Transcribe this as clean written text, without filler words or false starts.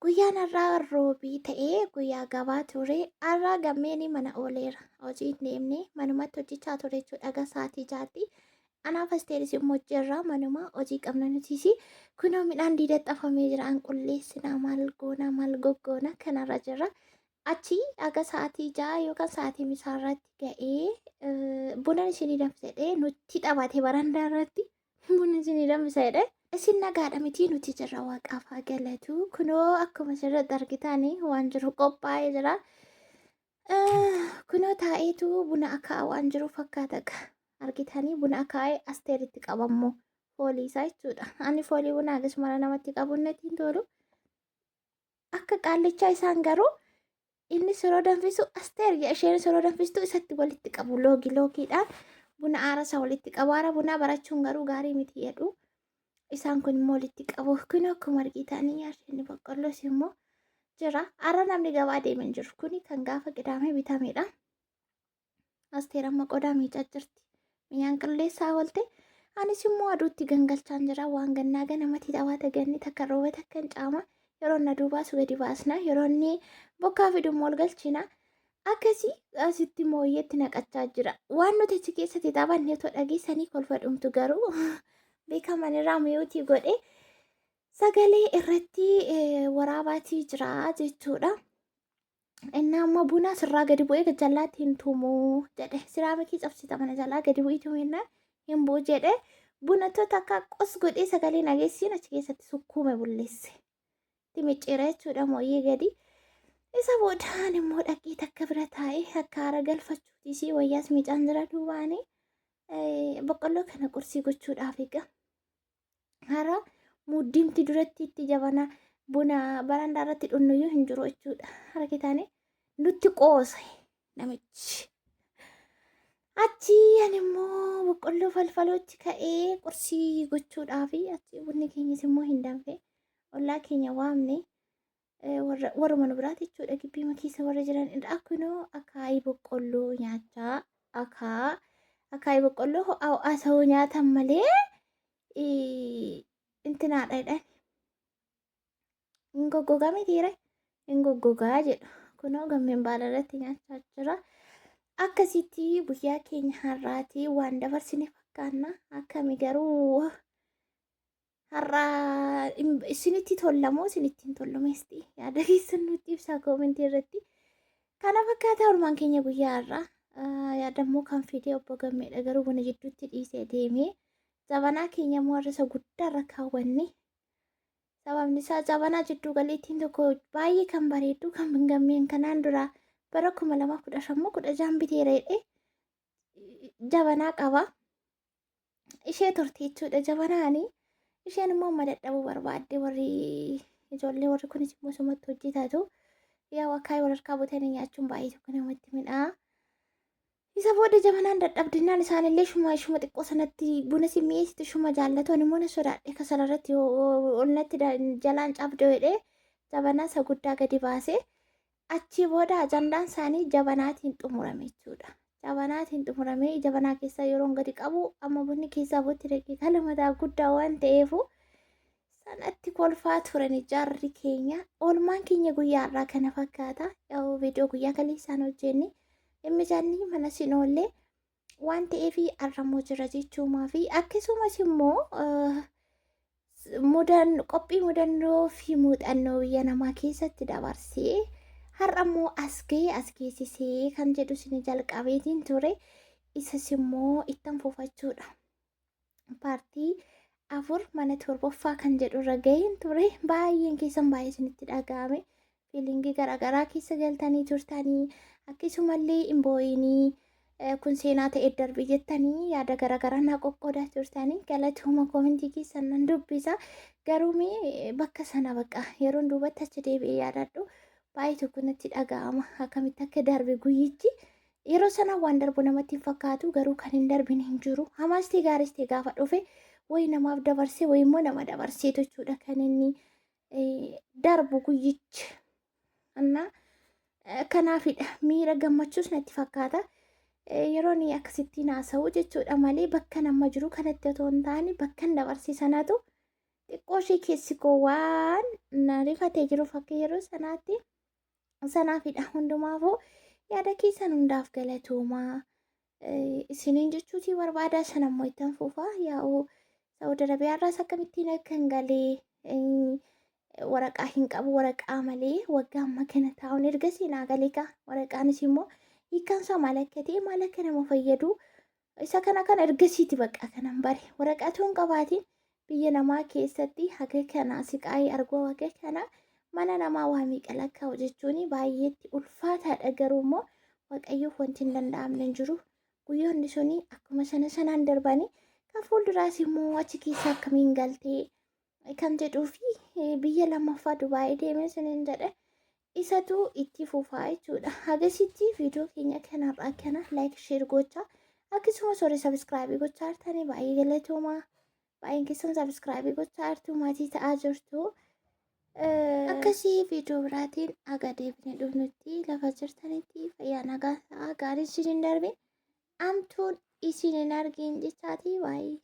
Guyyaan har'aa roobii ta'ee guyyaa gabaa ture. Har'aa gammeen mana ooleera. Hojii hin deemne manumatti hojjechaa ture jechuudha. Dhagaa sa'aatii 6tti. Anaaf Asteeris immoo hojjeerraa manuma hojii qabna nutis. Kunoo midhaan diidatti afamee jira. An qulleessinaa maal goona maal goggoona kanarra jira. Achi haga sa'aatii 6 yookaan sa'aatii misaarratti ga'ee buna isinii danfisa jedhee nutti taphate barandaa irratti. Bunni isinii danfisa jedhe. Isin nagaadha mitii nuti jirra waaqaaf haa galatu. Kunoo akkuma asirratti argitan waan jiru qophaa'ee jira. Kunoo taa'eetu buna akaa'aa waan jiru fakkaata. Argitanii buna akaa'ee asteeritti qabammoo foolii isaa jechuudha. Ani foolii bunaa akkasuma namatti qabu natti hin tolu. Akka qaallichaa isaan garuu inni yeroo danfisu asteer isheen yeroo danfistu isatti walitti qabu loogii loogiidhaan buna aara isaa walitti qabu. Aara bunaa barachuun garuu gaarii miti jedhu. Isaan kun immoo walitti qabu. Kun akkuma argitanii asheenni boqqolloos immoo jira. Aara namni gabaa deeme hin jiru. Kuni kan gaafa qidaamee bitamedha. Asteer amma qodaa miicaa jirti. Mi'aan qilleessaa oolte. Anis immoo aduutti gangalchaan jira. Waan gannaa ganamatti taphaata ganni takka rooba takka hin caama. Yeroo inni aduu baasu gadi baasna. Yeroo inni bokkaa fidu immoo ol galchina. Akkasii asitti mooyyeetti naqachaa jira. Waan nuti achi keessatti taphanne otoo dhageessanii kolfa dhumtu garuu beekaman irraa miyuutii godhe sagalee irratti waraabaatii jira jechuudha. Inni amma buna sirraa gadi bu'ee gajjallaatti hin tumu jedhe. Siraamikii cabsita mana jalaa gadi bu'ii tumennaan hin bu'u jedhe. Buna takka qos godhee sagalee nageessiin achi keessatti sukkuume bulleesse. Itti micciira jechuudha mooyyee gadi. Isa boodaan immoo dhaqee takka bira taa'ee akka haara galfachuutis wayyaas miicaan jira duubaanii. Boqqolloo kana qursii gochuudhaaf egaa. Hara muddimti duratti itti jabana buna barandaa irratti dhunnuyyuu hin jiru jechuudha. Argitanii nutti qoose namichi. Achi ani immoo boqqolloo falfalootti ka'ee qursii gochuudhaaf achi bunni keenyas immoo hin danfe. Ollaa keenya waamne warruma nu biraati jechuudha gibbiima keessa warra jiran irraa kunoo akaayii boqqolloo nyaachaa akaayii boqqolloo ho'aa ho'aa ta'uu nyaatan malee intinaadha jedhan. Hin goggogaa mitiire hin goggogaa jedhu kunoo gammeen baala irratti nyaachaa jira. Akkasitti guyyaa keenya har'aatii waan dabarsine fakkaanna akkami garuu Har'a isinitti tolla moo isinitti hin tollu meesti yaada keessan nutti ibsaa koomentii irratti. Kana fakkaata oolmaan keenya guyyaa har'aa. Yaadammoo kan fide obbo Gammeedha garuu buna jidduutti dhiisee deemee jabanaa keenya immoo har'a isa guddaa irra kaawwanne. Sababni isaa jabanaa jidduu galeettiin tokko baay'ee kan bareeddu kan gammeen kanaan dura bara 2015 moo 16 biteera jedhee jabanaa qaba. Ishee turte jechuudha jabanaani. Isheen immoo amma dadhabuu barbaadde warri ijoollee warri kunis immoo sumatti hojjetatu. Yaa wakkaayii wal harkaa butanii nyaachuun baay'ee tokko namatti midhaa. Isa booda jabanaan dadhabdinaan isaanillee shuma shuma xiqqoo sanatti buna si mi'eessitu shuma jaallatu ani immoo na sodaadhe kasala irratti ol natti jalaan cabdoo jedhee jabanaa isa guddaa gadi baasee Achii booda ajandaan isaanii jabanaatiin xumurame jechuudha. Jabanaatiin xumuramee jabanaa keessaa yeroon gadi qabu amma bunni keessaa bu'utti daqiiqaa lamataa guddaa waan ta'eefu sanatti kolfaa turan jarri keenya. Oolmaan keenya guyyaa har'aa kana fakkaata. Yaa'u viidiyoo guyyaa kaleessaan hojjenne dhimmi mana sin oollee waan ta'eef har'ammoo jira jechuumaa fi akkasumas immoo mudan qophii mudannoo fi muuxannoo biyya namaa keessatti dabarsee har'a immoo as ga'ee as geessisee kan jedhu isin jalqabeetiin ture isas immoo ittan fufachuudha. Paartii 4 mana 7ffaa kan jedhu irra ga'een ture baay'een keessan baay'ee isinitti dhaga'ame fiilingii garaagaraa keessa galtanii turtanii akkasumallee hin boo'inii kun seenaa ta'e darbe jettanii yaada garaagaraa naa qoqqoodaa turtanii galatooma koomentii keessan nan dubbisa garuu mee bakka sana bakka yeroon duubatti achi deebi'ee yaadadhu baay'ee tokko natti dhaga'ama akkamitti akka darbe guyyichi yeroo sana waan darbu namatti hin fakkaatu garuu kan hin darbine hin jiru hamaas ta'e gaariis ta'e gaafa dhufe wayi namaaf dabarsee wayi immoo nama dabarsee jechuudha kan inni darbu guyyichi. Annaa kanaafidha miira gammachuus natti fakkaata. Yeroo inni akkasittiin haasa'u jechuudha malee bakka nama jiru kanatti otoo hin taane bakka hin dabarse sanatu Xiqqoo ishee keessi koo waan na rifatee jiruuf akka yeroo sanaatti sanaafidha. Hundumaafuu yaada keessan hundaaf galatoomaa. Isiniin jechuutii barbaadaa sana immoo ittan fufaa. Yaa'u Saawud Arabiyaarraas akkamittiin akka hin galee waraqaa hin qabu, waraqaa malee waggaa amma kana taa'uun ergasii naa galee kaa. Waraqaanis immoo hiikkaan isaa maal akka ta'e, maal akka nama fayyadu, isa kana kana ergasiiti bakka kanan bare. Waraqaa otoo hin qabaatiin biyya namaa keessatti haga kana siqaayii arguu, haga kana mana namaa waa meeqa lakkaa'u jechuun baay'eetti ulfaataadha. Garuu immoo Waaqayyoof wanti hin danda'amne hin jiru. Guyyoonni suni akkuma sana sanaan darbanii kan fuulduraas immoo achi keessa akkamiin galtee kan jedhuu fi biyya lammaffaa Dubaayii deemee siniin jedhe isatu itti fufaa jechuudha. Hagasitti viidiyoo keenya kanarraa kana like, share gochaa, akkasumas warri subscribe gochaa jirtanii baay'ee galatoomaa. Baay'een keessan subscribe gochaa jirtu, maatii ta'aa jirtu. Akkasii viidiyoo biraatiin haga deebinee dhufnutti lafa jirtanitti fayyaa nagaa ta'aa, gaariin isin hin darbin, hamtuun isin hin argin jechaatii baay'ee.